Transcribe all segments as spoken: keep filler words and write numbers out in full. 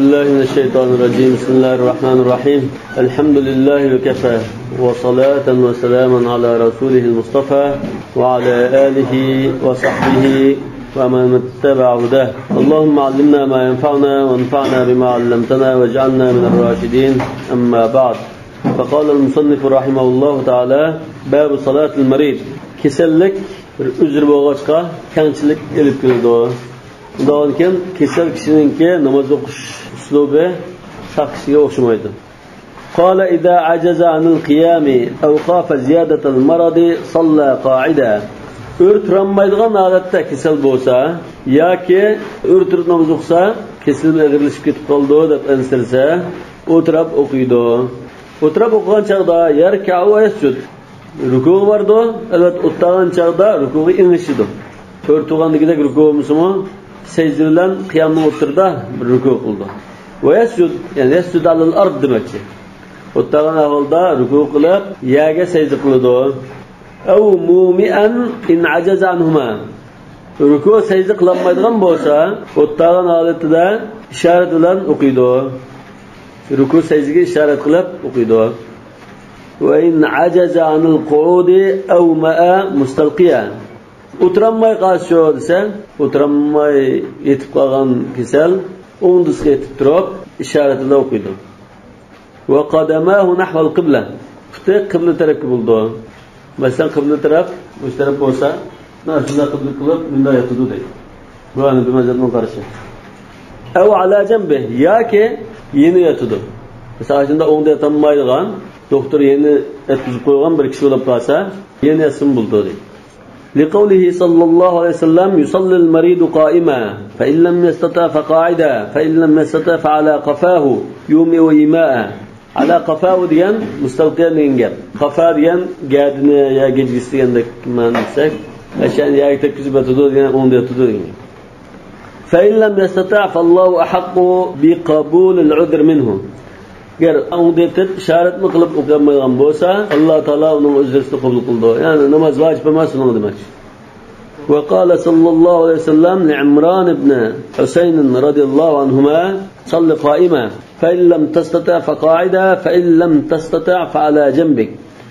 بسم الله الرحمن الرحيم. الحمد لله وكفى، وصلاة وسلاما على رسوله المصطفى، وعلى آله وصحبه ومن اتبع هداه. اللهم علمنا ما ينفعنا، وانفعنا بما علمتنا، واجعلنا من الراشدين. أما بعد، فقال المصنف رحمه الله تعالى: باب صلاة المريض. كېسەللىك بىر ئۆزرە بولغاچقا، كەڭچىلىك ئېلىپ كېلىدۇ. ئۇنداقكەن كېسەل كىشىنىڭكى ناماز ئوقۇش ئۇسلۇبى ساق كىشىگە ئوخشىمايدۇ. قال: إذا عجز عن القيام أو خاف زيادة المرض صلى قاعدا. ئۆرە تۇرالمايدىغان ھالەتتە كېسەل بولسا ياكى ئۆرە تۇرۇپ ناماز ئوقۇسا كېسىلى ئېغىرلىشىپ كېتىپ قالىدۇ دەپ ئەنسىرىسە، ئولتۇراپ ئوقۇيدۇ. ئولتۇراپ ئوقۇغان چاغدا يەركەئۇ ۋە يەسجۇد. رۇكۇغا بارىدۇ، ئەلۋەتتە ئولتۇرغان چاغدا رۇكۇغا ئېڭىشىدۇ. ئۆرە تۇرغاندىكىدەك رۇكۇ بولمىسىمۇ، سەجدە بىلەن قىيامنىڭ ئوتتۇرىدا بىر رۇكۇ قىلىدۇ. ۋە يەسجۇد، يەنى يەسجۇد ئەلەل ئەرد دېمەكچى. ئولتۇرغان ئەھۋالدا رۇكۇ قىلىپ، يەرگە سەجدە قىلىدۇ. ئەۋ مۇمىئەن ئىن ئەجەزە ئەنھۇما. رۇكۇ سەجدە قىلالمايدىغان بولسا، ئولتۇرغان ھالىتىدە ئىشارەت بىلەن ئوقۇيدۇ. رۇكۇ سەجدىگە ئىشارەت قىلىپ ئوقۇيدۇ. ۋە ئىن ئەجەزە ئەنىل قۇئۇدى ئەۋمەئە مۇستەلقىيە. ئولتۇرالماي قالسىچۇ دېسە، ئولتۇرالماي يېتىپ قالغان كېسەل ئوڭدىسىغا يېتىپ تۇرۇپ، ئىشارەت بىلەن ئوقۇيدۇ. ۋە قەدەماھۇ نەھۋەل قىبلە. پۇتى قىبلە تەرەپكە بولىدۇ. مەسىلەن، قىبلە تەرەپ، مۇشۇ تەرەپ بولسا، شۇنداق قىبلە قىلىپ، مۇنداق ياتىدۇ دەيدۇ. بۇ ھەنەفىي مەزھەپنىڭ قارىشى. ئەۋ ئەلا جەنبى، ياكى يېنى ياتىدۇ. مىسال، شۇنداق ئوڭدا ياتالمايدىغان، دوختۇر يېنى ياتقۇزۇپ قويغان بىر كىشى بولۇپ قالسا، يېنى ياتسىمۇ بولىدۇ دەيدۇ. لقوله صلى الله عليه وسلم: يصلي المريض قائما، فإن لم يستطع فقاعدا، فإن لم يستطع فعلى قفاه يومئ إيماء. ئەلا قەفاھۇ دېگەن مۇستەلقىيە دېگەن گەپ. قەفا دېگەن گەدىنى يا گىجگىسى دېگەندەك مەنىسى. ئەشيانى يەرگە تەگكۈزۈپ ياتىدۇ دېگەن، ئوڭدا ياتىدۇ دېگەن. فإن لم يستطع فالله أحق بقبول العذر منه. ئەگەر ئوڭدا يېتىپ ئىشارەتمۇ قىلىپ ئوقۇيالمايدىغان بولسا، ئاللا تائالا ئۇنىڭ ئۆزرىسىنى قوبۇل قىلىدۇ. يەنى ناماز ۋاجىپ ئەمەس ئۇنىڭغا دېمەكچى. وقال صلى الله عليه وسلم لعمران بن حسين رضي الله عنهما: صل قائما، فإن لم تستطع فقاعدا، فإن لم تستطع فعلى جنبك.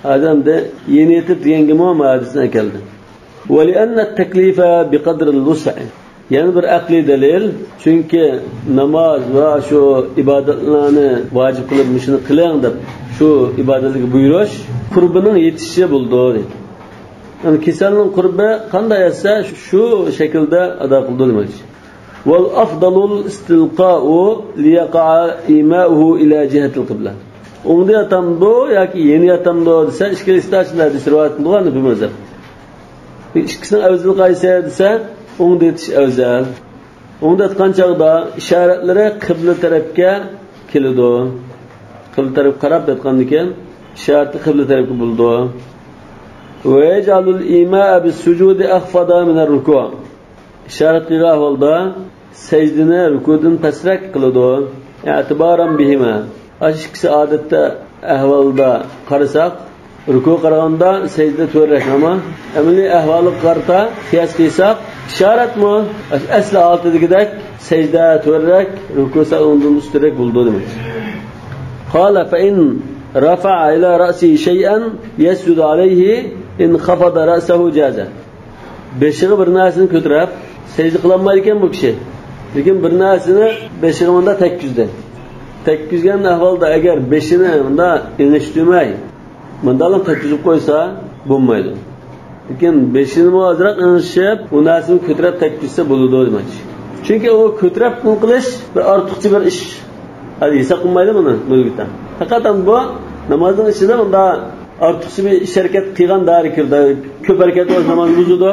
ئادەم دە يېنى يېتىپ دېگەنگىمۇ ھەدىسنى ئەكەلدى. ولأن التكليف بقدر الوسع. يەنە بىر ئەقلىي دەلىل، چۈنكى ناماز ۋە شۇ ئىبادەتلەرنى ۋاجىپ قىلىپ، مۇشۇنى قىلىڭ دەپ شۇ ئىبادەتلەرگە بۇيرۇش قۇربىنىڭ يېتىشىچە بولىدۇ دەيدۇ. يەنى كېسەلنىڭ قۇربى قانداق يەتسە، شۇ شەكىلدە ئادا قىلىدۇ دېمەكچى. والأفضل الاستلقاء ليقع إيماؤه إلى جهة القبلة. ئوڭدا ياتامدۇ ياكى يېنى ياتامدۇ دېسە، ئىككىلىسىدە شۇنداق ھەدىس رىۋايەت قىلىنغان بۇ مەزھەپ. ئىككىسىنىڭ ئەۋزىلى قايسى دېسە، ئوڭدا يېتىش ئەۋزەل. ئوڭدا ياتقان چاغدا ئىشارەتلىرى قىبلە تەرەپكە كېلىدۇ. قىبلە تەرەپكە قاراپ ياتقاندىكىن ئىشارىتى قىبلە تەرەپكە بولىدۇ. ويجعل الإيماء بالسجود أخفض من الركوع. ئىشارەت قىلغان ئەھۋالدا سەجدىنى رۇكۇدىن پەسرەك قىلىدۇ. اعتبارا بهما. ئاشۇ ئىككىسى ئادەتتە ئەھۋالدا قارىساق، رۇكۇ قارىغاندا سەجدە تۆۋەنرەك، ئەمما ئەمەلىي ئەھۋالىغا قارىتا قىياس قىلساق، ئىشارەتمۇ ئەسلى ھالىتىدىكىدەك سەجدە تۆۋەنرەك، رۇكۇ سەل ئۇنىڭدىن ئۈستۈنرەك بولىدۇ دېمەك. قال فإن رفع إلى رأسه شيئا يسجد عليه إن خفض رأسه جاز. بېشىغا بىر نەرسىنى كۆتۈرۈپ سەجدە قىلالمايدىكەن بۇ كىشى. لېكىن بىر نەرسىنى بېشىغا مۇنداق تەگكۈزدى. تەگكۈزگەن ئەھۋالدا ئەگەر بېشىنى مۇنداق ئېڭىشتۈرمەي، مۇنداقلا تەگكۈزۈپ قويسا بولمايدۇ. لېكىن بېشىنىمۇ ئازراق ئېڭىشىپ، ئۇ نەرسىنى كۆتۈرۈپ تەگكۈزسە بولىدۇ دېمەكچى. چۈنكى ئۇ كۆتۈرۈپ قىلىش بىر ئارتۇقچە بىر ئىش. ھەل ھېساب قىلمايدۇ بۇنى مۇلكىتە. پەقەت بۇ نامازنىڭ ئىچىدە ئۇنداق ئارتۇقچە بىر ئىش ھەرىكەت قىلغان دائىرىگە كىرىدۇ. كۆپ ھەرىكەت بولسا ناماز بۇزىدۇ،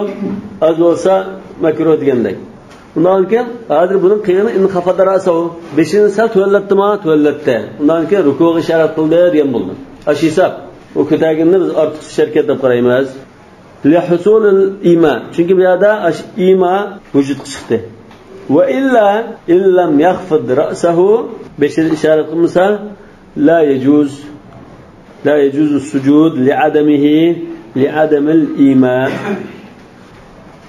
ئاز بولسا مەكرۇھ دېگەندەك. ئۇنداق ئىكەن، ھازىر بۇنىڭ قىلغىنى ئىن خەفەدە رەئسەھۇ، بېشىنى سەل تۆۋەنلەتتىما؟ تۆۋەنلەتتى. ئۇنداق ئىكەن، رۇكۇغا ئىشارەت قىلدى دېگەن بولدى. ئاشۇ ھېساب. ئۇ كۆتەرگىنىنى بىز ئارتۇقچە ھەرىكەت دەپ قارايمىز. لىھۇسۇلىل ئىما. چۈنكى بۇ يەردە ئاشۇ ئىما ۋۇجۇدقا چىقتى. ۋە ئىللا ئىللەم يەخفىد رەئسەھۇ، بېشىنى ئىشارەت قىلمىسا، لا يجوز، لا يجوز السجود لعدمه، لعدم الإيماء.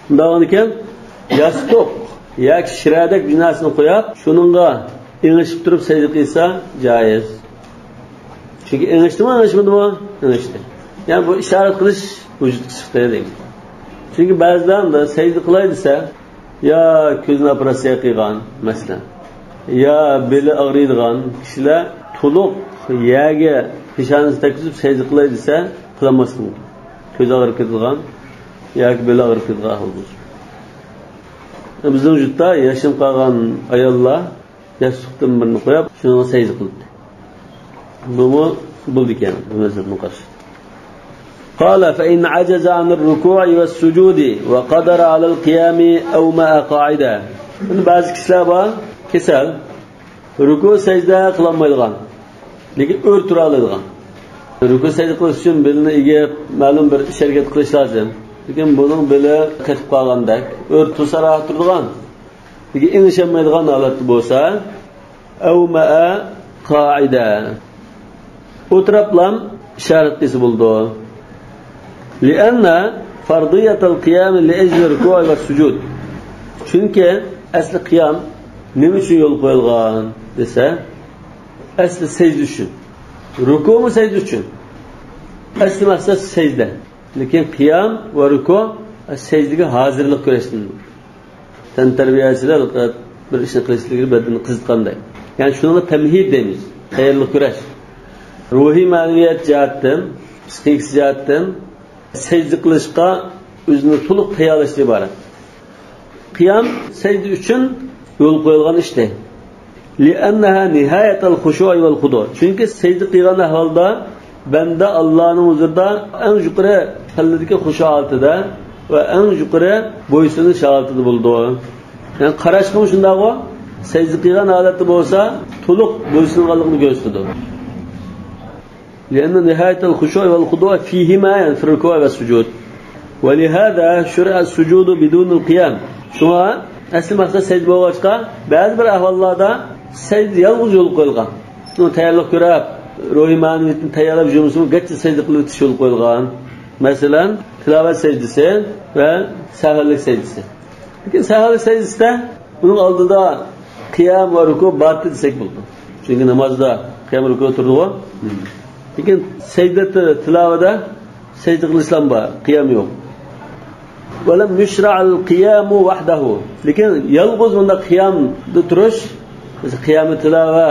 ئۇنداق ئىكەن، ياستۇق ياكى شىرەدەك بىر نەرسىنى قويۇپ، شۇنىڭغا ئېڭىشىپ تۇرۇپ سەجدە قىلسا جائىز. چۈنكى ئېڭىشتىمۇ، ئېڭىشمىدىمۇ؟ ئېڭىشتى. يەنى بۇ ئىشارەت قىلىش ۋۇجۇدقا چىقتى دەيمىز. چۈنكى بەزىلەر ئۇنداق سەجدە قىلاي دېسە، يا كۆزىنى ئوپېراتسىيە قىلغان، مەسىلەن، يا بېلى ئاغرىيدىغان كىشىلەر تولۇق يەرگە پېشانىسىنى تەگكۈزۈپ سەجدە قىلاي دېسە، قىلالماسلىقى مۇمكىن. كۆزى ئاغرىپ كېتىدىغان ياكى بېلى ئاغرىپ كېتىدىغان ئەھۋال بولسا. بىزنىڭ يۇرتتا ياشىنىپ قالغان ئاياللار ياستۇقتىن بىرنى قويۇپ، شۇنىڭغا سەجدە قىلدى. بۇمۇ بولىدىكەن، بۇ مەزھەپنىڭ قارىشى. قال: فإن عجز عن الركوع والسجود وقدر على القيام أومأ قاعدا. ئەمدى بەزى كىشىلەر بار، كېسەل، رۇكۇ سەجدە قىلالمايدىغان، لېكىن ئۆرە تۇرالايدىغان. رۇكۇ سەجدە قىلىش ئۈچۈن بېلىنى ئېگىپ، مەلۇم بىر ئىش ھەرىكەت قىلىش لازىم. لېكىن بۇنىڭ بېلى قېتىپ قالغاندەك، ئۆرە تۇرسا راھەت تۇرىدىغان. لېكىن ئېڭىشالمايدىغان ھالەتتە بولسا، أومأ قاعدا. ئولتۇراپلام ئىشارەت قىلسا بولىدۇ. لأن فرضية القيام لأجل الركوع والسجود. چۈنكى ئەسلى قىيام نېمە ئۈچۈن يولغا قويۇلغان دېسە، ئەسلى سەجدە ئۈچۈن. رۇكۇمۇ سەجدە ئۈچۈن. ئەسلى مەقسەت سەجدە. لېكىن قىيام ۋە رۇكۇ سەجدىگە ھازىرلىق كۆرسىتىلىدۇ. تەنتەربىيەچىلەر بىر ئىشنى قىلىشلىرى بەدىنىنى قىزىتقاندەك. يەنى شۇنىڭغا تەمھىد دەيمىز. تەييارلىق كۆرۈش. روھىي مەنىۋىيەت جەھەتتىن، پسىخىكىسى جەھەتتىن سەجدە قىلىشقا ئۆزىنى تولۇق تەييارلاشتىن ئىبارەت. قىيام سەجدە ئۈچۈن يولغا قويۇلغان ئىش دەيدۇ. لأنها نهاية الخشوع والخضوع. چۈنكى سەجدە قىلغان ئەھۋالدا بەندە ئاللانىڭ ھۇزۇرىدا ئەڭ يۇقىرى پەللىدىكى خۇشۇ ھالىتىدە ۋە ئەڭ يۇقىرى بويسۇنۇش ھالىتىدە بولىدۇ. يەنى قاراشقىمۇ شۇنداقغۇ، سەجدە قىلغان ھالەتتە بولسا تولۇق بويسۇنغانلىقىنى كۆرسىتىدۇ. لأن نهاية الخشوع والخضوع فيهما، يعني في الركوع والسجود. ولهذا شرع السجود بدون القيام. شۇڭا ئەسلى مەقسەت سەجدە بولغاچقا، بەزى بىر ئەھۋاللاردا سەجدە يالغۇز يولغا قويۇلغان. شۇنىڭ تەييارلىق كۆرۈپ، روھىي مەنىۋىيىتىنى تەييارلاپ يۈرمىسىمۇ، گەرچە سەجدە قىلىۋېتىش يولغا قويۇلغان. مەسىلەن، تىلاۋەت سەجدىسى ۋە سەھۋىلىك سەجدىسى. لېكىن سەھۋىلىك سەجدىسىدە ئۇنىڭ ئالدىدا قىيام ۋە رۇكۇ بارتى دېسەك بولىدۇ. چۈنكى نامازدا قىيام، رۇكۇ تۇرىدىغۇ. لېكىن سەجدە تىلاۋەتتە سەجدە قىلىشلام بار، قىيام يوق. ولم يشرع القيام وحده. لېكىن يالغۇز بۇنداق قىيامدا تۇرۇش، مەسىلەن، قىيامى تىلاۋە،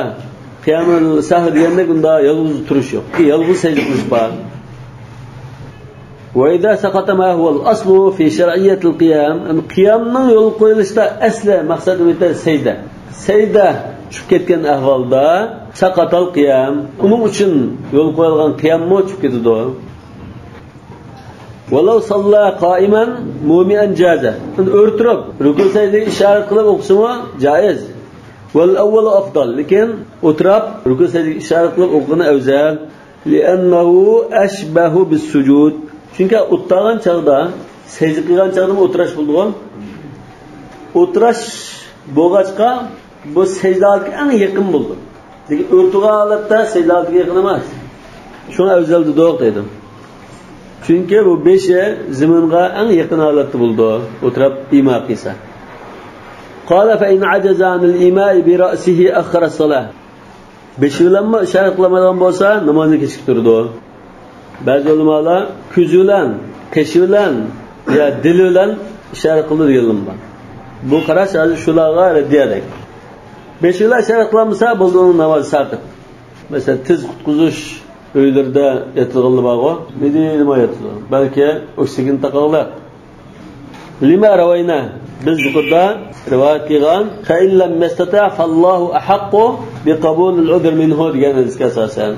قىيامى سەھۋ دېگەندەك بۇنداق يالغۇز تۇرۇش يوق. يالغۇز سەجدە قىلىش بار. وإذا سقط ما هو الأصل في شرعية القيام، قىيامنىڭ يولغا قويۇلۇشتا ئەسلى مەقسەت نېمە؟ سەجدە. سەجدە چۈشۈپ كەتكەن ئەھۋالدا سەقەتەل قىيام، ئۇنىڭ ئۈچۈن يولغا قويۇلغان قىياممۇ چۈشۈپ كېتىدۇ. ولو صلى قائما مومئا جاز. ئۆرە تۇرۇپ رۇكۇ سەجدىگە ئىشارەت قىلىپ ئوقۇسىمۇ جائىز. والأول أفضل، لېكىن ئولتۇرۇپ رۇكۇ سەجدىگە ئىشارەت قىلىپ ئوقۇغىنى ئەۋزەل. لأنه أشبه بالسجود. چۈنكى ئولتۇرغان چاغدا، سەجدە قىلغان چاغدىمۇ ئولتۇراش بولىدىغۇ. ئولتۇراش بولغاچقا، بۇ سەجدە ھالىتىگە ئەڭ يېقىن بولىدۇ. لېكىن ئۆرە تۇرغان ھالەتتە سەجدە ھالىتىگە يېقىن ئەمەس. شۇڭا ئەۋزەل دېدۇق دەيدۇ. چۈنكى بۇ بېشى زېمىنغا ئەڭ يېقىن ھالەتتە بولىدۇ، ئولتۇرۇپ ئىما قىلسا. قال فإن عجز عن الإيماء برأسه أخر الصلاة. بېشى بىلەنمۇ ئىشارەت قىلالمايدىغان بولسا، نامازنى كېچىكتۈرىدۇ. بەزى ئۆلىمالار كۆزى بىلەن، قېشى بىلەن يا دىلى بىلەن ئىشارەت قىلىدۇ دېگەنلىرىمۇ بار. بۇ قاراش ھازىر شۇلارغا رەددىيەدەك. بېشى بىلەن ئىشارەت قىلالمىسا، بولدى، ئۇنىڭ نامازى ساقىت. مەسىلەن، تېز قۇتقۇزۇش ئۆيلىرىدە ياتىدىغانلار بارغۇ، مىدىرلىماي ياتىدۇ. بەلكى ئوكسىگېن تاقاقلىق. لما روينا، بىز يۇقىرىدا رىۋايەت قىلغان، فإن لم يستطع فالله أحق بقبول العذر منه دېگەن ھەدىسكە ئاساسەن.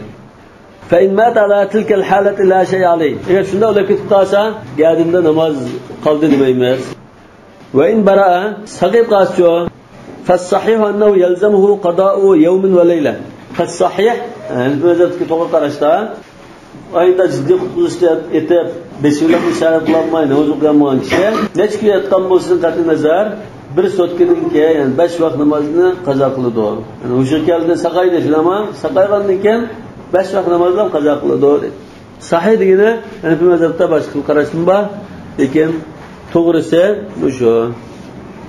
فإن مات على تلك الحالة لا شيء عليه. ئەگەر شۇنداق ئۆلۈپ كېتىپ قالسا، گەدىنىدە ناماز قالدى دېمەيمىز. وإن برأ، ساقىيىپ قالسىچۇ؟ فالصحيح أنه يلزمه قضاء يوم وليلة. فالصحيح، ھەنەفىي مەزھەپتىكى توغرا قاراشتا، ئايدا جىددىي قۇتقۇزۇشتا ئېتىپ، بېشى بىلەن ئىشارەت قىلالماي ناماز ئوقۇيالمىغان كىشى نەچچە كۈن ياتقان بولسۇن، قەتئىينەزەر، بىر سوتكىنىڭكى، يەنى بەش ۋاق نامازنى قازا قىلىدۇ. يەنى ھوشىغا كەلدى، ساقايدى، شۇنداقمۇ؟ ساقايغاندىن كېيىن بەش ۋاق نامازنى قازا قىلىدۇ، دەيدۇ. سەھىھ دېگىنى ھەنەفىي مەزھەپتە باشقا خىل قاراشمۇ بار، لېكىن توغرىسى مۇشۇ.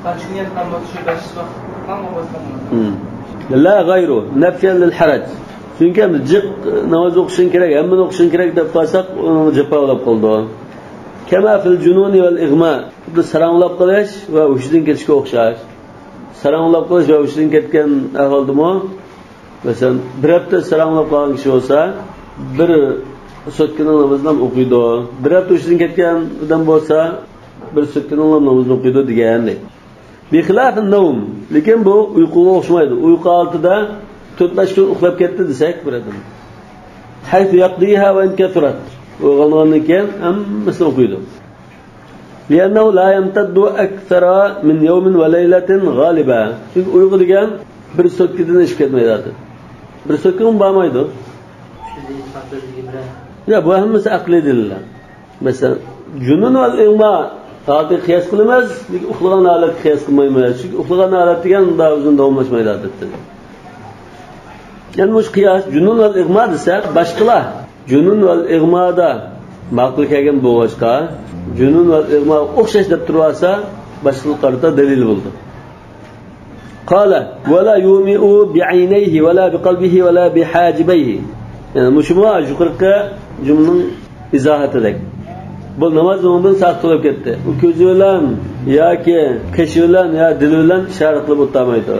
قانچە كۈن ياتقان بولسا شۇ بەش ۋاق ناماز قىلىدۇ. ھىم. لا غير، نفيا للحرج. چۈنكى ئەمدى جىق ناماز ئوقۇشۇڭ كېرەك، ھەممىنى ئوقۇشۇڭ كېرەك دەپ قالساق، ئۇنىڭ جاپا بولۇپ قالىدۇ. كما في الجنون والإغماء. خۇددى ساراڭلاپ قېلىش ۋە ھوشىدىن كېتىشكە ئوخشاش. ساراڭلاپ قېلىش ۋە ھوشىدىن كەتكەن ئەھۋالدىمۇ، مەسىلەن، بىر ھەپتە ساراڭلاپ قالغان كىشى بولسا، بىر سوتكىنىڭ نامىزىنى ئوقۇيدۇ. بىر ھەپتە ھوشىدىن كەتكەن ئادەم بولسا، بىر سوتكىنىڭ نامىزىنى ئوقۇيدۇ دېگەن. بخلاف النوم، لېكىن بۇ ئۇيقۇغا ئوخشىمايدۇ. ئۇيقۇ ھالىتىدە تۆت-بەش كۈن ئۇخلاپ كەتتى دېسەك بىر ئادەم. حيث يقضيها وإن كثرت. ئويغانغاندىن كېيىن ھەممىسىنى ئوقۇيدۇ. لأنه لا يمتد أكثر من يوم وليلة غالبا. چۈنكى ئۇيقۇ دېگەن بىر سوتكىدىن ئېشىپ كەتمەيدۇ ئادەتتە. بىر سوتكىمۇ بارمايدۇ. يا، بۇ ھەممىسى ئەقلىي دەلىللەر. مەسىلەن، جۇنۇن ۋەل ئىغما ھالىتىگە قىياس قىلىمىز، لېكىن ئۇخلىغان ھالەتكە قىياس قىلمايمىز. چۈنكى ئۇخلىغان ھالەت دېگەن ئۇنداق ئۇزۇن داۋاملاشمايدۇ ئادەتتە. يەنى مۇشۇ قىياس، جۇنۇن ۋەل ئىغما دېسە، باشقىلار جۇنۇن ۋەل ئىغمادا ماقۇل كەلگەن بولغاچقا، جۇنۇن ۋەل ئىغماغا ئوخشاش دەپ تۇرۇۋالسا، باشقىلارغا قارىتا دەلىل بولىدۇ. قال، ولا يومئ بعينيه ولا بقلبه ولا بحاجبيه. يەنى مۇشۇمۇ يۇقىرىقى جۈملىنىڭ ئىزاھاتىدەك. بۇ ناماز ئۇنىڭدىن ساقىت بولۇپ كەتتى. ئۇ كۆزى بىلەن ياكى قېشى بىلەن يا دىلى بىلەن ئىشارەت قىلىپ ئولتۇرمايدۇ.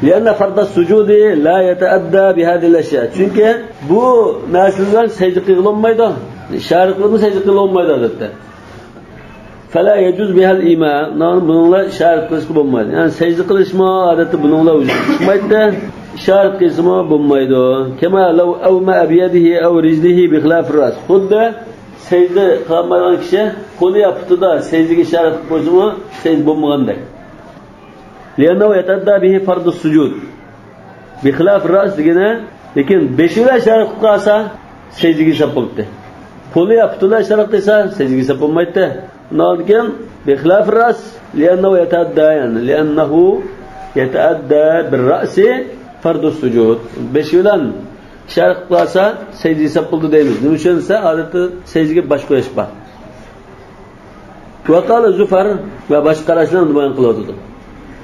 لأن فرض السجود لا يتأدى بهذه الأشياء. چۈنكى بۇ نەرسە بىلەن سەجدە قىلغىلى بولمايدۇ. ئىشارەت قىلىپمۇ سەجدە قىلغىلى بولمايدۇ ئادەتتە. فلا يجوز بها الإيماء. بۇنىڭلا ئىشارەت قىلىشقا بولمايدۇ. يەنى سەجدە قىلىشمۇ ئادەتتە بۇنىڭلا ۋۇجۇدقا چىقمايدۇ. ئىشارەت قىلسىمۇ بولمايدۇ. كما لو أومأ بيده أو رجله بخلاف الرأس. خۇددى سەجدە قىلالمايدىغان كىشى قولى يا پۇتىدا سەجدىگە ئىشارەت قىلىپ قويسىمۇ سەجدە بولمىغاندەك. لأنه يتأدى به فرض السجود. بخلاف الرأس دېگىنى، لېكىن بېشى بىلەن ئىشارەت قىلىپ قالسا، سەجدىگە ھېساب بولاتتى. قولى يا پۇتى بىلەن ئىشارەت قىلسا، سەجدىگە ھېساب بولمايتتى. ئۇنىڭدىن كېيىن، بخلاف الرأس، لأنه يتأدى، يەنى، لأنه يتأدى بالرأس فرض السجود. بېشى بىلەن ئىشارەت قىلىپ قالسا، سەجدە ھېساب بولىدۇ دەيمىز. نېمە ئۈچۈن دېسە، ئادەتتە سەجدىگە باش قويۇش بار. وقال زفر، ۋە باشقا قاراشلار بايان قىلىۋاتىدۇ.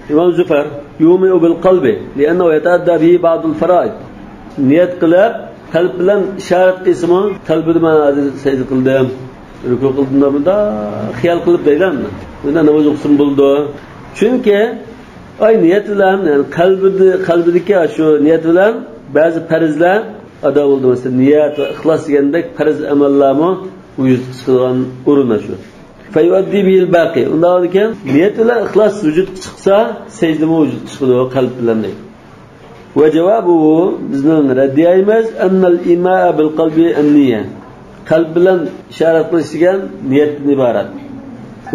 ئىمام زۇفەر، يومئ بالقلب، لأنه يتأدى به بعض الفرائض. نىيەت قىلىپ، قەلب بىلەن ئىشارەت قىلسىمۇ، قەلبىدە مەن ھازىر سەجدە قىلدىم، رۇكۇ قىلدىم دەپ، مۇنداق خىيال قىلىپ دەيدۇ. بۇنداق ناماز ئوقۇسىمۇ بولىدۇ. چۈنكى، ئاي نىيەت بىلەن، يەنى قەلبىدە، قەلبىدىكى شۇ نىيەت بىلەن بەزى پەرزلەر ئادا بولىدۇ. مەسىلەن، نىيەت ۋە ئىخلاس دېگەندەك پەرز ئەمەللەرمۇ ۋۇجۇدقا چىقىدىغان ئورۇن شۇ. فيؤدي به الباقي. ئۇنداق ئىكەن، نىيەت بىلەن ئىخلاس ۋۇجۇدقا چىقسا، سەجدىمۇ ۋۇجۇدقا چىقىدۇ، قەلب بىلەن دەيدۇ. وجوابه، بىزنىڭ رەددىيەمىز، أن الإيماء بالقلب النية. قەلب بىلەن ئىشارەت قىلىش دېگەن نىيەتتىن ئىبارەت.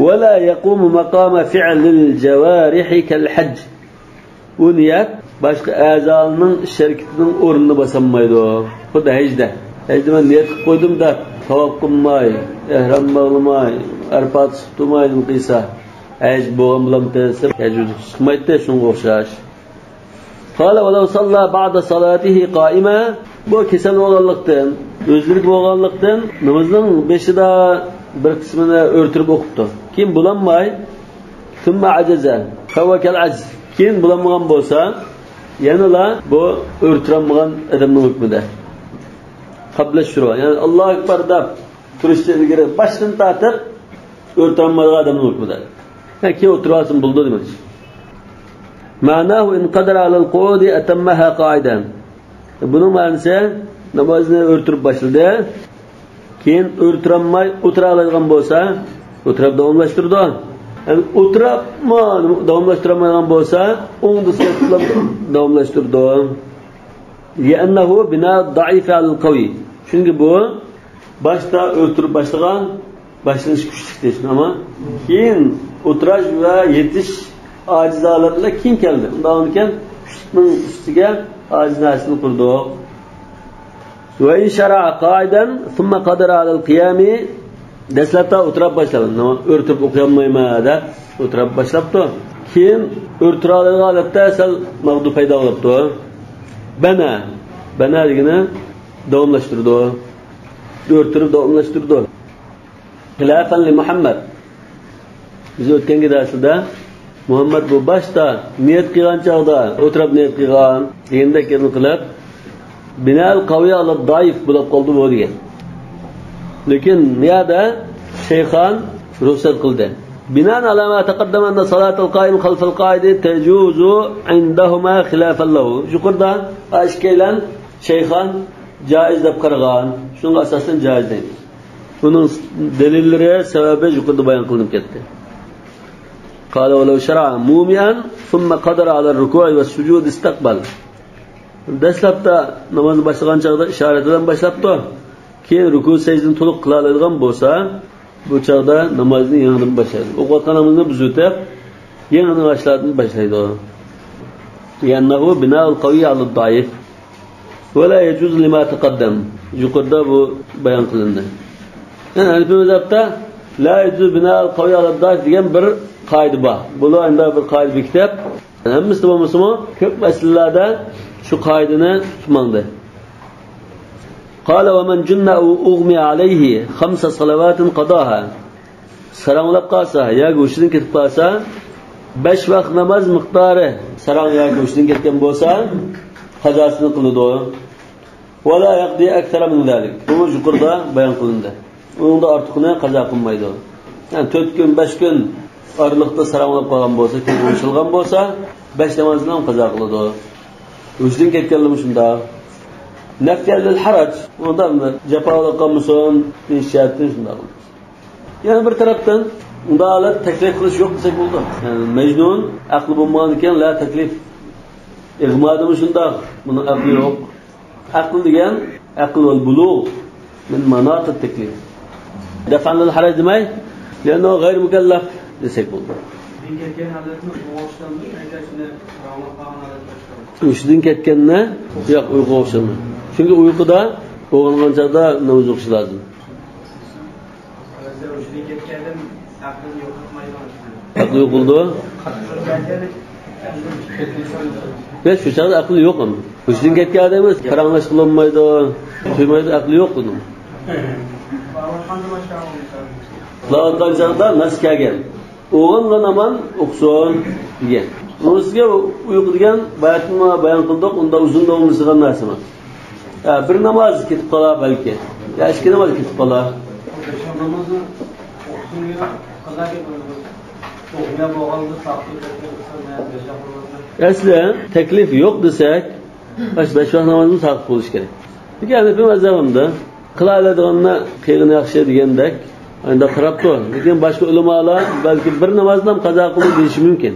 ولا يقوم مقام فعل الجوارح كالحج. ئۇ نىيەت باشقا ئەزالارنىڭ ئىش ھەرىكىتىنىڭ ئورنىنى باسالمايدۇ. خۇددى ھەجدە. ھەجدە مەن نىيەت قىلىپ قويدۇم دەپ، تاۋاپ قىلماي، ئەھرام باغلىماي، ئەرپات تۇتۇپ تۇرماي نېمە قىلسا، ھەج بولغان بولامتى دەپ، ھەج ۋۇجۇدقا چىقمايتتى، شۇنىڭغا ئوخشاش. قال ولو صلى بعض صلاته قائما. بۇ كېسەل بولغانلىقتىن، ئۆزلۈك بولغانلىقتىن، نامىزىنىڭ بېشىدا بىر قىسمىنى ئۆرە تۇرۇپ ئوقۇپتۇ. كېيىن بولالماي، ثم عجز فهو كالعاجز. كېيىن بولالمىغان بولسا، يەنىلا بۇ ئۆرە تۇرالمىغان ئادەمنىڭ ھۆكمىدە. قبل الشروع. يەنى، ئاللاھۇ ئەكبەر دەپ تۇرۇشتىن ئىلگىرى باشتىن تارتىپ ئۆرە تۇرالمايدىغان ئادەمنىڭ ھۆكمىدە. يەنى، كېيىن ئولتۇرۇۋالسىمۇ بولىدۇ دېمەكچى. معناه إن قدر على القعود أتمها قاعدا. بۇنىڭ مەنىسى، نامازنى ئۆرە تۇرۇپ باشلىدى. كېيىن ئۆرە تۇرالماي ئولتۇرالايدىغان بولسا، ئولتۇراپ داۋاملاشتۇرىدۇ. يەنى ئولتۇراپمۇ داۋاملاشتۇرالمايدىغان بولسا، ئوڭدا سەپلەپ داۋاملاشتۇرىدۇ. لأنه بناء الضعيف على القوي. چۈنكى بۇ باشتا ئۆرە تۇرۇپ باشلىغان، باشلىنىش كۈچلۈك دېيىشنى، ئەمما كېيىن ئولتۇراش ۋە يېتىش ئاجىز ھالەتلەر كېيىن كەلدى. ئۇنداق ئىكەن، كۈچلۈكنىڭ ئۈستىگە ئاجىز نەرسىنى قۇردۇق. وإن شرع قاعدا ثم قدر على القيام. دەسلەپتە ئولتۇراپ باشلاپ، ئۆرە تۇرۇپ ئوقۇيالمايمەن دەپ ئولتۇراپ باشلاپتۇ. كېيىن ئۆرە تۇرالايدىغان ھالەتتە سەل ماغدۇ پەيدا بولۇپتۇ. بنى. بنى دېگىنى داۋاملاشتۇرىدۇ. ئۆرە تۇرۇپ داۋاملاشتۇرىدۇ. خلافا لمحمد. بىز ئۆتكەنكى دەرسلەردە مۇھەممەد بۇ باشتا نىيەت قىلغان چاغدا ئولتۇرۇپ نىيەت قىلغان دېگەندەك قىلىپ، بىنائەل قەۋىيە ئالا دائىف بولۇپ قالدى بۇ دېگەن. لېكىن نىيەدە شەيخان رۇخسەت قىلدى. بىنائەن ئالا ما تەقەددەمە ئەننە سالاتەل قائىم خەلفەل قائىدى تەجۇزۇ ئىندەھۇما خىلاپەن لەھۇ. يۇقىرىدا ئىككىيلەن شەيخان جائىز دەپ قارىغان، شۇنىڭغا ئاساسەن جائىز دەيمىز. بۇنىڭ دەلىللىرى، سەۋەبى يۇقىرىدا بايان قىلىنىپ كەتتى. قال ولو شرع مومئا ثم قدر على الركوع والسجود استقبل. دەسلەپتە نامازنى باشلىغان چاغدا ئىشارەت بىلەن باشلاپتۇ. كېيىن رۇكۇ سەجدىنى تولۇق قىلالايدىغان بولسا، بۇ چاغدا نامازنى يېڭىدىن باشلايدۇ. ئوقۇۋاتقان نامىزىنى بۇزۇۋېتىپ، يېڭىدىن باشلادىن باشلايدۇ. لأنه بناء القوي على الضعيف. ولا يجوز لما تقدم. يۇقىرىدا بۇ بايان قىلىندى. يەنى ھەنىفىي مەزھەپتە لا يجوز بناء القوي على الضعيف دېگەن بىر قائىدە بار. بۇلار ئەمدى بىر قائىدە بېكىتىپ، ھەممىسىدە بولمىسىمۇ، كۆپ مەسىلىلەردە شۇ قائىدىنى تۇتۇپ ماڭدى. قال ومن جن أو أغمي عليه خمس صلوات قضاها. ساراڭلاپ قالسا ياكى ھوشىدىن كېتىپ قالسا، بەش ۋاق ناماز مىقدارى ساراڭ ياكى ھوشىدىن كەتكەن بولسا، قازاسىنى قىلىدۇ. ولا يقضي أكثر من ذلك. بۇ يۇقىرىدا بايان قىلىندى. ئۇنىڭدا ئارتۇقىنى قازا قىلمايدۇ. يەنى تۆت كۈن، بەش كۈن ئارىلىقتا ساراڭلاپ قالغان بولسا، كۆزى ئويۇشۇلغان بولسا، بەش نامازنى قازا قىلىدۇ. ھوشىدىن كەتكەنلىمۇ شۇنداق. نفيا للحرج. ئۇندا جاپا بولۇپ قالمىسۇن، دېيىش جەھەتتىن شۇنداق. يەنە بىر تەرەپتىن، ئۇنداق ھالەت تەكلىپ قىلىش يوق دېسەك بولىدۇ. يەنى مەجنۇن ئەقلى بولمىغاندىكىن لا تەكلىپ. ئىغمادىمۇ شۇنداق، بۇنىڭ ئەقلى يوق. ئەقىل دېگەن، ئەقىل ۋەل بۇلۇغ مىن ماناتىت تەكلىف. دەفئەن لىل ھەرەج دېمەي، لىئەننەھۇ غەيرۇ مۇكەللەف دېسەك بولىدۇ. ھوشىدىن كەتكەننى، ياق، ئۇيقۇغا ئوخشىمايدۇ. چۈنكى ئۇيقۇدا ئويغانغان چاغدا ناماز ئوقۇشى لازىم. ئەقلى يوقىلىدۇ. يا، شۇ چاغدا ئەقلى يوق ئەمما. ھوشىدىن كەتكەن ئادەم پاراڭلاشقىلى بولمايدۇ، تۇيمايدۇ، ئەقلى يوق ئۇنىڭ. ئۇخلاۋاتقان چاغدا ناس كەلگەن. ئويغانغان ھامان ئوقۇسۇن دېگەن. ئۇنىڭ ئۈستىگە ئۇيقۇ دېگەن باياتىنمۇ بايان قىلدۇق، ئۇنداق ئۇزۇن داۋاملىشىدىغان نەرسە ئەمەس. يا بىر ناماز كېتىپ قالار بەلكى. يا ئىككى ناماز كېتىپ قالار. ئەسلى تەكلىپ يوق دېسەك، بەش، بەش ۋاق نامازنى ساقىت بولۇشى كېرەك. لېكىن ھەنەفىي مەزھەپىمدە قىلالايدىغاننى قىلغىنى ياخشى دېگەندەك ئانداق قاراپتۇ. لېكىن باشقا ئۆلىمالار بەلكى بىر نامازنى قازا قىلدى دېيىشى مۇمكىن.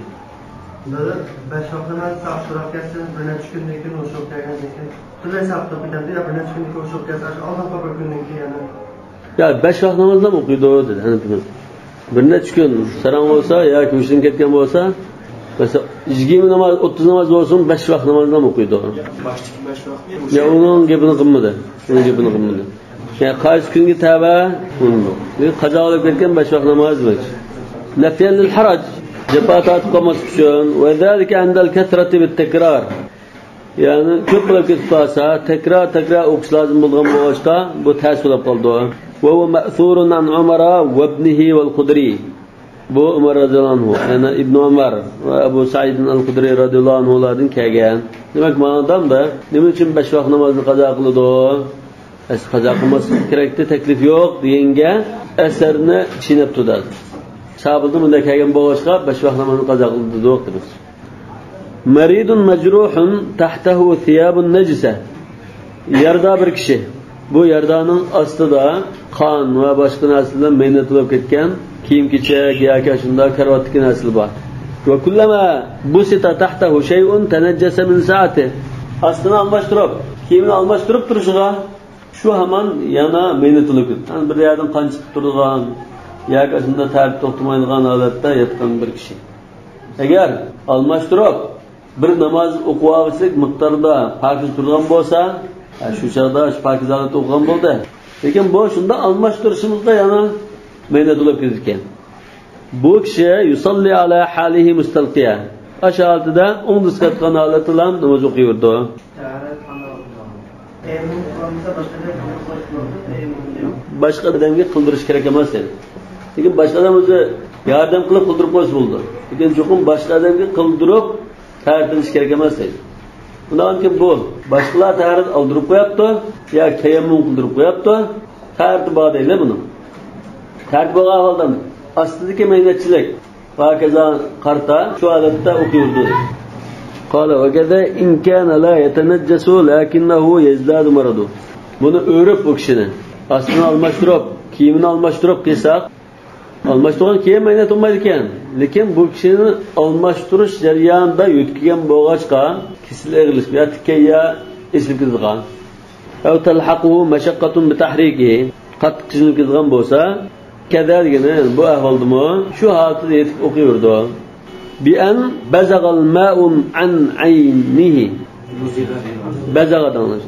بەش ۋاق ناماز ساقىت تۇرۇپ كەتسە، بىر نەچچە كۈندىن كېيىن ھوشىغا كەلگەندىن كېيىن، بىر نەچچە ھەپتە كېتەمدۇ يا بىر نەچچە كۈندىن كېيىن ھوشىغا كەلسە، ئاشۇ ئالدىنقى بىر كۈندىن كېيىن يەنە. يا، بەش ۋاق نامازنى ئوقۇيدۇ دېدى ھەنەفىي مەزھەپ. بىر نەچچە كۈن ساراڭ بولسا ياكى ھوشىدىن كەتكەن بولسا، مەسىلەن، يىگىرمە ناماز، ئوتتۇز ناماز بولسۇن، بەش ۋاق نامازنى ئوقۇيدۇ. يا، ئۇنىڭ گېپىنى قىلمىدى. ئۇنىڭ گېپىنى قىلمىدى. يا، قايسى كۈنگە تەۋە؟ قازا بولۇپ كەتكەن بەش ۋاق ناماز دېمەكچى. نەفيەن لىل ھەرەج. جاپا تارتىپ قالماسلىق ئۈچۈن. ۋە زالىكە ئىندەل كەسرەتى بىت تەكرار. يەنى كۆپ بولۇپ كېتىپ قالسا، تەكرار، تەكرار ئوقۇش لازىم بولغان بولغاچقا، بۇ تەس بولۇپ قالىدۇ. ۋە ھۇۋە مەسۇرۇن ئەن ئۇمەر ۋەبنىھى ۋەل خۇدرى. بۇ ئۇمەر رەزىياللاھۇ ئەنھۇ، يەنى ئىبنى ئۇمەر ۋە ئەبۇ سەئىدىن ئەل خۇدرى رەزىياللاھۇ ئەنھۇلاردىن كەلگەن. دېمەك، مانا دەمدە نېمە ئۈچۈن بەش ۋاق نامازنى قازا قىلىدۇ؟ ئەسلى قازا قىلماسلىق كېرەكتى، تەكلىپ يوق دېگەنگە ئەسەرنى چىينەپتۇ دەل. ساھابىدىن بۇنداق كەلگەن بولغاچقا، بەش ۋاق نامازنى قازا قىلدى دېدۇق دەيمىز. مەرىدۇن مەجرۇھۇن تەھتەھۇ سىيابۇن نەجىسە. يارىدار بىر كىشى. بۇ يارىدارنىڭ ئاستىدا قان ۋە باشقا نەرسىلەر مەينەت بولۇپ كەتكەن كىيىم-كېچەك ياكى شۇنداق كارىۋاتتىكى نەرسىلەر بار. ۋە كۇللەما بۇسىتە تەھتەھۇ شەيئۇن تەنەججەسە مىن سائەتىھ. ئاستىنى ئالماشتۇرۇپ، كىيىمىنى ئالماشتۇرۇپ تۇرۇشىغا شۇ ھامان يەنە مەينەت بولۇپ كېتىدۇ. يەنى بىر يەردىن قان چىقىپ تۇرىدىغان ياكى ئاشۇنداق تەر توختىمايدىغان ھالەتتە ياتقان بىر كىشى. ئەگەر ئالماشتۇرۇپ، بىر ناماز ئوقۇۋالغۇچىلىك مىقداردا پاكىز تۇرغان بولسا، ھە، شۇ چاغدا شۇ پاكىز ھالەتتە ئوقۇغان بولدى. لېكىن بۇ شۇنداق ئالماشتۇرۇشىمىزدا يەنە مەينەت بولۇپ كېتىدىكەن. بۇ كىشى يۇساللى ئالا ھالىھى مۇستەلقىيە. ئاشۇ ھالىتىدە ئوڭدا سىقىۋاتقان ھالەتتىلا ناماز ئوقۇيۋېرىدۇ. باشقا ئادەمگە قىلدۇرۇش كېرەك ئەمەس دېدى. لېكىن باشقا ئادەم ئۆزى ياردەم قىلىپ قىلدۇرۇپ قويسا بولىدۇ. لېكىن چوقۇم باشقا ئادەمگە قىلدۇرۇپ تەھارەت ئېلىش كېرەك ئەمەس دەيدۇ. ئۇنداقتىن بۇ باشقىلار تەھارەت ئالدۇرۇپ قوياپتۇ يا تەيەممۇم قىلدۇرۇپ قوياپتۇ. تەھارىتى بار دەيلى بۇنىڭ. تەھارىتى بولغان ئەھۋالدا ئاستىدىكى مەينەتچىلىك ۋە ھاكازا قارتا شۇ ھالەتتە ئوقۇيۋېرىدۇ. قال: وكذا إن كان لا يتنجس لكنه يزداد مرضه. بۇنى ئۆرۈپ بۇ كىشىنى، ئاستىنى ئالماشتۇرۇپ، كىيىمىنى ئالماشتۇرۇپ قىلساق، ئالماشتۇرغان كىيىم مەينەت بولمايدىكەن. لېكىن بۇ كىشىنى ئالماشتۇرۇش جەريانىدا يۆتكىگەن بولغاچقا، كېسىلى ئېغىرلىشىپ يا تىكەن يا ئېسىلىپ كېتىدىغان. أو تلحقه مشقة بتحريكه، قاتتىق قىينىلىپ كېتىدىغان بولسا، كذا دېگىنى بۇ ئەھۋالدىمۇ شۇ ھالىتىدە يېتىپ ئوقۇيۋېرىدۇ. بأن بزغ الماء عن عينه. بزغ دەڭلار.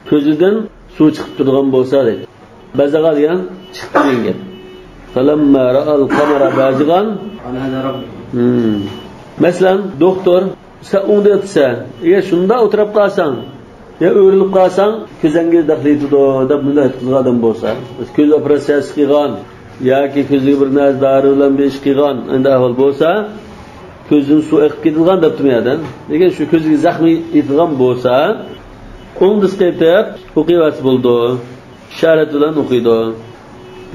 كۆزىدىن سۇ چىقىپ تۇرىدىغان بولسا دەيدۇ. بزغ دېگەن چىقىپ دېگەن گەپ. فلما رأى القمر بازغا. مم. مەسىلەن، دوختۇر، سەن ئوڭدا ياتىسەن. ئەگەر شۇنداق ئولتۇرۇپ قالساڭ، يا ئۆرۈلۈپ قالساڭ، كۆزۈڭگە دەخلى يېتىدۇ، دەپ مۇنداق ئېيتقان ئادەم بولسا، كۆز ئوپېراتسىيەسى قىلغان ياكى كۆزىگە بىر نەرسە دارى بىلەن بىر ئىش قىلغان، ئەندى ئەھۋال بولسا، كۆزدىن سۇ ئېقىپ كېتىدىغان دەپتۇ يەردىن. لېكىن شۇ كۆزىگە زەخمى يېتىدىغان بولسا، ئوڭدىسى قېتىپ ئوقۇيۋەرسە بولىدۇ. ئىشارەت بىلەن ئوقۇيدۇ.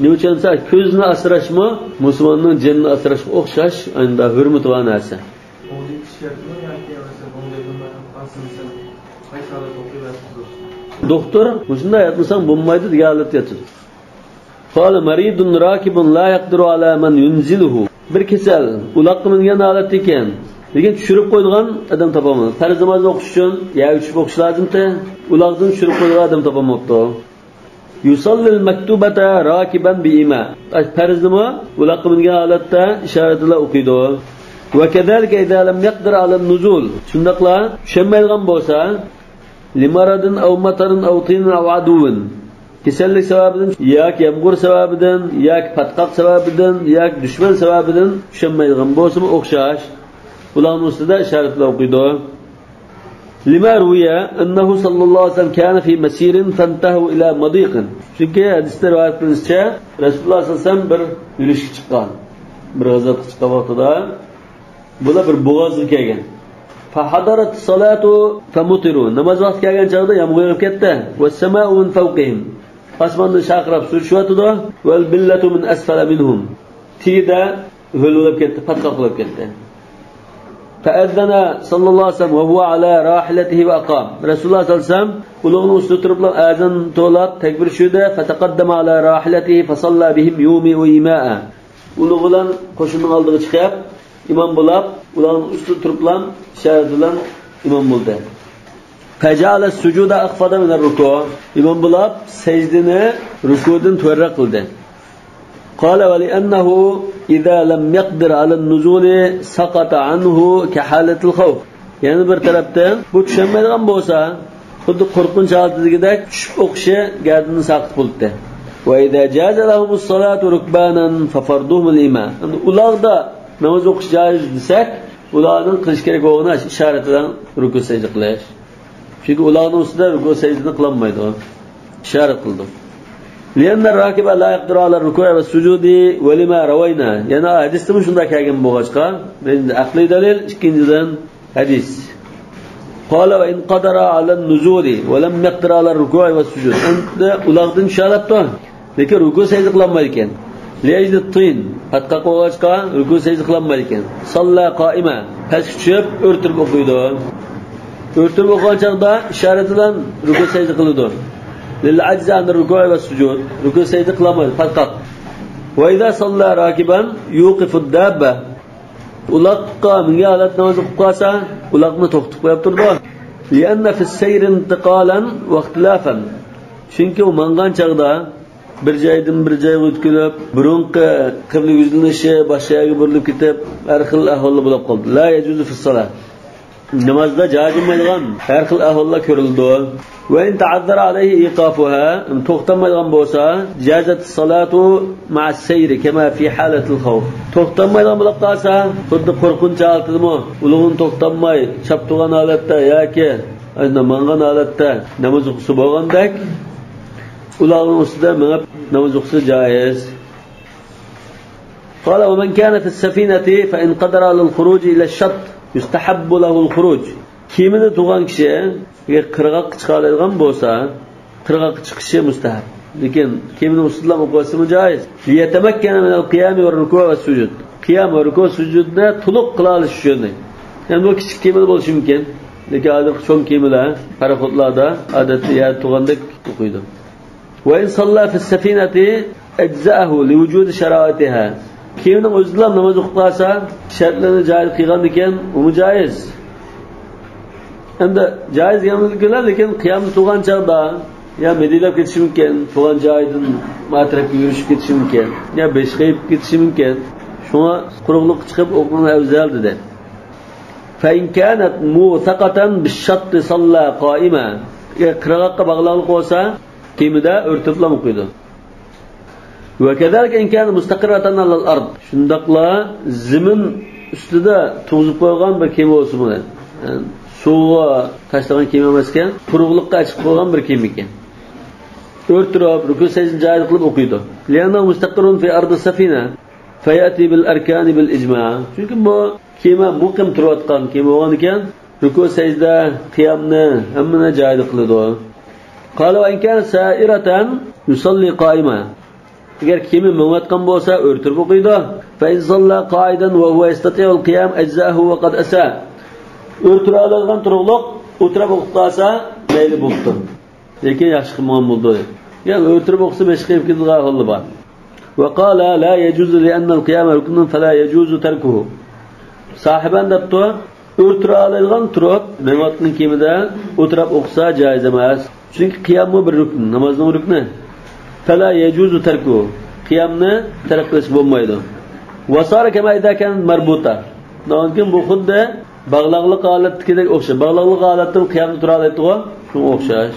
نېمە ئۈچۈن دېسە، كۆزنى ئاسراشمۇ مۇسۇلماننىڭ جېنىنى ئاسراشقا ئوخشاش، ئەندى ھۆرمىتى بار نەرسە. ئوڭدىن ئىشكەرتىمۇ ياكى مەسىلەن، ئوڭدىن بىر ئاز دېسەم، قايسى ھالەتتە ئوقۇيۋەرسىز؟ دوختۇر، مۇشۇنداق ياتمىساڭ بولمايدۇ دېگەن ھالەتتە ياتىدۇ. قال مريض راكب لا يقدر على من ينزله. بىر كېسەل، ئۇلاققا مىنگەن ھالەتتە ئىكەن، لېكىن چۈشۈرۈپ قويىدىغان ئادەم تاپالمىدى. پەرز نامازنى ئوقۇش ئۈچۈن يەرگە چۈشۈپ ئوقۇش لازىمتى. ئۇلاقتىن چۈشۈرۈپ قويىدىغان ئادەم تاپالماپتۇ. يصلي المكتوبة راكبا بإيماء. پەرزنىمۇ ئۇلاققا مىنگەن ھالەتتە ئىشارەت بىلەن ئوقۇيدۇ. وكذلك إذا لم يقدر على النزول. شۇنداقلا چۈشەلمەيدىغان بولسا، لمرض أو مطر أو طين أو عدو. كېسەللىك سەۋەبىدىن ياكى يامغۇر سەۋەبىدىن ياكى پاتقاق سەۋەبىدىن ياكى دۈشمەن سەۋەبىدىن چۈشەلمەيدىغان بولسىمۇ ئوخشاش. ئۇلارنىڭ ئۈستىدە ئىشارەت بىلەن ئوقۇيدۇ. لما روي أنه صلى الله عليه وسلم كان في مسير فانتهوا إلى مضيق. چۈنكى ھەدىستە رىۋايەت قىلىنىشىچە، رەسۇلۇللاھ سەللەللاھۇ ئەلەيھى ۋەسەللەم بىر يۈرۈشكە چىققان، بىر غازۋاتقا چىققان ۋاقتىدا، بۇلار بىر بوغازغا كەلگەن. فحضرت الصلاة فمطروا. ناماز ۋاقتى كەلگەن چاغدا يامغۇر يېغىپ كەتتى. والسماء من فوقهم. ئاسماندىن شارقىراپ سۇ چۈشۈۋاتىدۇ. والبلة من أسفل منهم. تېگىدە ھۆل بولۇپ كەتتى، پاتقاق بولۇپ كەتتى. فأذن صلى الله عليه وسلم وهو على راحلته وأقام. رەسۇلۇللاھ سەللەللاھۇ ئەلەيھى ۋەسەللەم ئۇلۇغىنىڭ ئۈستىدە تۇرۇپلا ئازان توۋلاپ، تەكبىر چۈشۈردى. فتقدم على راحلته فصلى بهم يومئ وإيماء. ئۇلۇغ بىلەن قوشۇننىڭ ئالدىغا چىقىپ، ئىمام بولاپ، ئۇلارنىڭ ئۈستىدە تۇرۇپلا ئىشارەت بىلەن ئىمام بولدى. فجعل السجود أخفض من الركوع. ئىمام بولاپ، سەجدىنى رۇكۇدىن تۆۋەنرەك قىلدى. قال ولأنه إذا لم يقدر على النزول سقط عنه كحالة الخوف. يەنە بىر تەرەپتىن، بۇ چۈشەلمەيدىغان بولسا، خۇددى قورقۇنچ ھالىتىدىكىدەك چۈشۈپ ئوقۇشى گەدىنىدىن ساقىت بولاتتى. وإذا جاز لهم الصلاة ركبانا ففرضهم الإيماء. ئەمدى ئۇلاردا ناماز ئوقۇش جائىز دېسەك، ئۇلارنىڭ قىلىش كېرەك بولغىنى ئىشارەت بىلەن رۇكۇ سەجدە قىلىش. چۈنكى ئۇلارنىڭ ئۈستىدە رۇكۇ سەجدىنى قىلالمايدۇ. ئىشارەت قىلىدۇ. لأن الراكب لا يقدر على الركوع والسجود ولما روينا. يەنە ھەدىستىمۇ شۇنداق كەلگەن بولغاچقا، بىرىنچىدىن ئەقلىي دەلىل، ئىككىنچىدىن ھەدىس. قال وإن قدر على النزول ولم يقدر على الركوع والسجود. ئەمدى ئۇلاغدىن چۈشەلەپتۇ، لېكىن رۇكۇ سەجدە قىلالمايدىكەن. لأجل الطين، پاتقاق بولغاچقا رۇكۇ سەجدە قىلالمايدىكەن. صلى قائما، پەسكە چۈشۈپ ئۆرتىلىپ ئوقۇيدۇ. ئۆرتىلىپ ئوقۇغان چاغدا ئىشارەت بىلەن رۇكۇ سەجدە قىلىدۇ. للعجز عن الركوع والسجود، رۇكۇ سەجدە قىلالمايدۇ، پاتقاق. وإذا صلى راكبا يوقف الدابة. ئۇلاققا مىنگەن ھالەتتە ناماز ئوقۇپ قالسا، ئۇلاقنى توختىتىپ قويۇپ تۇرىدۇ. لأن في السير انتقالا واختلافا. چۈنكى ئۇ ماڭغان چاغدا بىر جايدىن بىر جايغا ئۆتكۈلۈپ، بۇرۇنقى قىبلە يۈزلىنىشى باشقا يەرگە بۇرۇلۇپ كېتىپ، ھەر خىل ئەھۋاللار بولۇپ قالدى. لا يجوز في الصلاة. نامازدا جايىز بولمايدىغان ھەر خىل ئەھۋاللار كۆرۈلىدۇ. وإن تعذر عليه إيقافها، توختالمايدىغان بولسا، جازت الصلاة مع السير كما في حالة الخوف. توختالمايدىغان بولۇپ قالسا، خۇددى قورقۇنچ ھالىتىدىمۇ، ئۇلۇغنى توختالماي، چاپتۇرغان ھالەتتە ياكى ئەنە ماڭغان ھالەتتە ناماز ئوقۇسا بولغاندەك، ئۇلارنىڭ ئۈستىدە مېڭىپ ناماز ئوقۇسا جائىز. قال: ومن كان في السفينة فإن قدر على الخروج إلى الشط يستحب له الخروج. كېمىدە تۇرغان كىشى ئەگەر قىرغاققا چىقالايدىغان بولسا، قىرغاققا چىقىشى مۇستەھەب. لېكىن كېمىنىڭ ئۈستىدىلا ئوقۇۋەتسىمۇ جايىز. ليتمكن من القيام والركوع والسجود. قىيام ۋە رۇكۇ سۈجۈدنى تولۇق قىلالىشى ئۈچۈن. يەنى بۇ كىچىك كېمىدە بولۇشى مۇمكىن. لېكىن ھازىرقى چوڭ كېمىلەر، پاراخوتلاردا ئادەتتە يەردە تۇرغاندەك ئوقۇيدۇ. وإن صلى في السفينة أجزأه لوجود شرائطها. كېمىنىڭ ئۆزىدىلا ناماز ئوقۇپ قالسا، شەرتلىرىنى جايىز قىلغاندىكىن، ئۇمۇ جايىز. ئەمدى جايىز دېگەنلىكىنلا، لېكىن قىيامدا تۇرغان چاغدا يا مىدىرلاپ كېتىشى مۇمكىن، تۇرغان جايىدىن ما تەرەپكە يۈرۈشۈپ كېتىشى مۇمكىن، يا بېشى قېيىپ كېتىشى مۇمكىن. شۇڭا قۇرۇقلۇققا چىقىپ ئوقۇغىنى ئەۋزەل، دېدى. فإن كانت موثقة بالشط صلى قائما. ئەگەر قىرغاققا باغلاقلىق بولسا، كېمىدە ئۆرتىلىپلا ئوقۇيدۇ. وكذلك إن كان مستقرة على الأرض. شۇنداقلا زېمىن ئۈستىدە تۇرغۇزۇپ قويغان بىر كېمە بولسىمۇ، يەنى سۇغا تاشلىغان كېمە ئەمەسكەن، قۇرۇقلۇققا ئەچىقىپ قويغان بىر كېمە ئىكەن. ئۆرتىلىپ، رۇكۇ سەجدىنى جايىدا قىلىپ ئوقۇيدۇ. لأنه مستقر في أرض السفينة فيأتي بالأركان بالإجماع. چۈنكى بۇ كېمە مۇقىم تۇرۇۋاتقان كېمە بولغاندىكىن، رۇكۇ، سەجدە، قىيامنى ھەممىنى جايىدا قىلىدۇ. قال: وإن كانت سائرة يصلي قائما. ئەگەر كېمە مېڭىۋاتقان بولسا، ئۆرتىلىپ ئوقۇيدۇ. فإن صلى قاعدا وهو يستطيع القيام أجزأه وقد أساء. ئۆرتىلەلەيدىغان تۇرۇقلۇق، ئولتۇرۇپ ئوقۇپ قالسا، مەيلى بوپتۇ. لېكىن ياخشى قىلمىغان بولدى. يا ئۆرتىلىپ ئوقۇسا، بېشى قېيىپ كېتىدىغان ئەھۋالى بار. وقال: لا يجوز لأن القيام ركن فلا يجوز تركه. ساھىبان دەپتۇ، ئۆرتىلەلەيدىغان تۇرۇپ، مېڭىۋاتقان كېمىدە ئولتۇرۇپ ئوقۇسا جايىز ئەمەس. چۈنكى قىياممۇ بىر رۇكن، نامازنىڭ رۇكنى. فلا يجوز تركه. قىيامنى تەرك قىلىشقا بولمايدۇ. وصار كما إذا كانت مربوطة. ئاندىن كېيىن بۇ خۇددى باغلاقلىق ھالەتتىكىدەك ئوخشاش. باغلاقلىق ھالەتتىمۇ قىيامدا تۇرالايدىغۇ، شۇڭا ئوخشاش.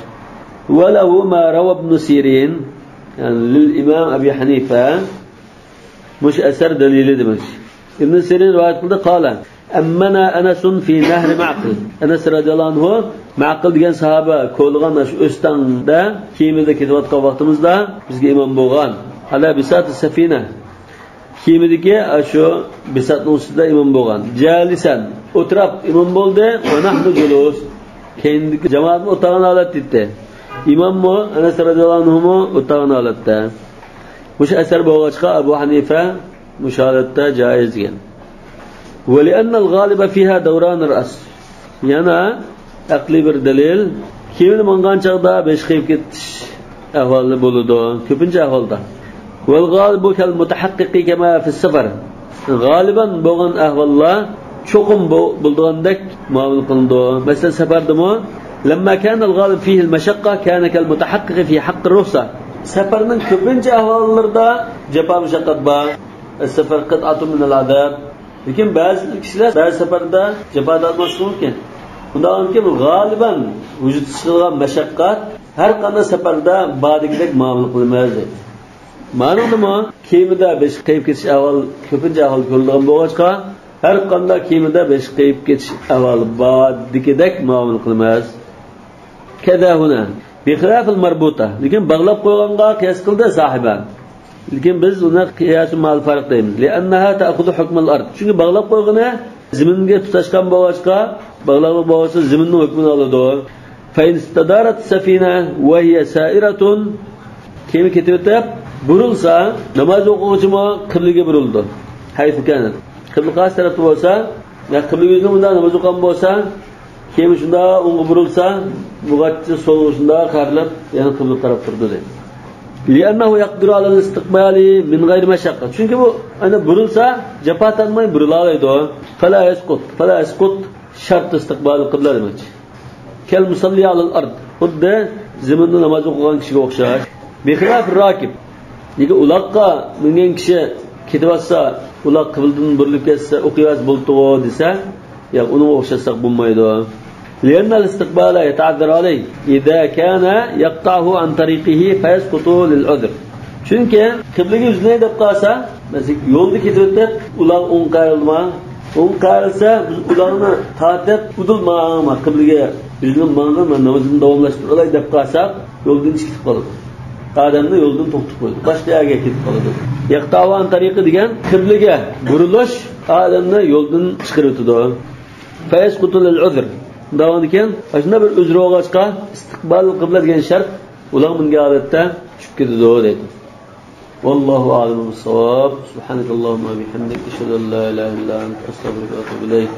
وله ما روى ابن سيرين، يەنى للإمام أبي حنيفة. مۇشۇ ئەسەر دەلىلى دېمەكچى. ئىبن سىرىن رىۋايەت قىلدى، قال: أمنا أنس في نهر معقل. ئەنەس رەزىياللاھۇ ئەنھۇ مەقىل دېگەن ساھابە كولىغان شۇ ئۆستەڭدە كېمىدە كېتىۋاتقان ۋاقتىمىزدا بىزگە ئىمام بولغان. على بساط السفينة. كېمىدىكى شۇ بىساتنىڭ ئۈستىدە ئىمام بولغان. جالسا، ئولتۇرۇپ ئىمام بولدى. ونحن جلوس. كەينىدىكى جامائەتمۇ ئولتۇرغان ھالەتتە ئىدى. ئىماممۇ ئەنەس رەزىياللاھۇ ئەنھۇمۇ ئولتۇرغان ھالەتتە. مۇشۇ ئەسەر بولغاچقا، ئەبۇ ھەنىفە مۇشۇ ھالەتتە جائىز دېگەن. ولأن الغالب فيها دوران الرأس. يەنە ئەقلىي بىر دەلىل، كېمىدە ماڭغان چاغدا بېشى قېيىپ كېتىش ئەھۋالى بولىدۇ، كۆپىنچە ئەھۋالدا. والغالب كالمتحقق كما في السفر. غالىبەن بولغان ئەھۋاللار چوقۇم بو-، بولىدىغاندەك مۇئامىلە قىلىنىدۇ. مەسىلەن، سەپەردىمۇ، لما كان الغالب فيه المشقة كان كالمتحقق في حق الرخصة. سەپەرنىڭ كۆپىنچە ئەھۋاللىرىدا جاپا مۇشەققەت بار. السفر قطعة من العذاب. لېكىن بەزى كىشىلەر بەزى سەپەردە جاپا تارتماسلىقى مۇمكىن. ئۇنداق بولغاندىكىن، غالىبەن ۋۇجۇدقا چىقىدىغان مەشەققەت ھەر قانداق سەپەردە باردىكىدەك مۇئامىلە قىلىمىز دەيدۇ. مانىڭدىمۇ كېمىدە بېشى قېيىپ كېتىش ئەھۋال كۆپىنچە ئەھۋال كۆرۈلىدىغان بولغاچقا، ھەر قانداق كېمىدە بېشى قېيىپ كېتىش ئەھۋالى باردىكىدەك مۇئامىلە قىلىمىز. كذا هنا بخلاف المربوطة. لېكىن باغلاپ قويغانغا قىياس قىلدى ساھىبە. لېكىن بىز ئۇنى قىياسۇ مەئەل فارىق دەيمىز. لأنها تأخذ حكم الأرض. چۈنكى باغلاپ قويغىنى زېمىنگە تۇتاشقان بولغاچقا، باغلاقلىق بولغاچقا زېمىننىڭ ھۆكمىنى ئالىدۇ. فإن استدارت السفينة وهي سائرة. كېمە كېتىۋېتىپ، بۇرۇلسا، ناماز ئوقۇغۇچىمۇ قىبلىگە بۇرۇلىدۇ. حيث كانت. قىبلە قايسى تەرەپتە بولسا، يا قىبلە يۈزىنى مۇنداق ناماز ئوقۇغان بولسا، كېمە شۇنداق ئوڭغا بۇرۇلسا، بۇ غاچچا سولغا شۇنداق قايرىلىپ، يەنە قىبلىگە قاراپ تۇرىدۇ دەيدۇ. لأنه يقدر على الاستقبال من غير مشقة. چۈنكى بۇ ئەنە بۇرۇلسا، جاپا تارتماي بۇرۇلالايدۇ. فلا يسقط، فلا يسقط شرط استقبال القبلة دېمەكچى. كالمصلي على الأرض. خۇددى زېمىندا ناماز ئوقۇغان كىشىگە ئوخشاش. بخلاف الراكب. لېكىن ئۇلاققا مىنگەن كىشى كېتىۋاتسا، ئۇلاق قىبلىدىن بۇرۇلۇپ كەتسە، ئوقۇيۋەرسە بولىدىغۇ دېسە، ياق، ئۇنىڭغا ئوخشاتساق بولمايدۇ. لأن الاستقبال يتعذر عليه إذا كان يقطعه عن طريقه فيسقط للعذر. چۈنكى قىبلىگە يۈزلىنەي دەپ قالسا، مەسىلەن، يولدا كېتىۋېتىپ، ئۇلاق ئوڭغا قايرىلدىما؟ ئوڭغا قايرىلسا، بىز ئۇلاقنى تارتىپ، ئۇدۇل ماڭما، قىبلىگە يۈزلىنىپ ماڭغىن، مەن نامىزىمنى داۋاملاشتۇرالاي دەپ قالساق، يولدىن چىقىپ قالىدۇ. ئادەمنى يولدىن توختىتىپ قويىدۇ. باشقا يەرگە كېتىپ قالىدۇ. يەقتەۋان تەرىقى دېگەن قىبلىگە بۇرۇلۇش ئادەمنى يولدىن چىقىرىۋېتىدۇ. فيسقط للعذر. دەۋامىدىكەن، ئاشۇنداق بىر ئۆزرى بولغاچقا، ئىستىقبال قىبلە دېگەن شەرت ئۇلار بۇنىڭ ھالەتتە چۈشۈپ كېتىدۇ دەيدۇ. والله أعلم بالصواب. سبحانك اللهم وبحمدك، أشهد أن لا إله إلا أنت، أستغفرك وأتوب إليك.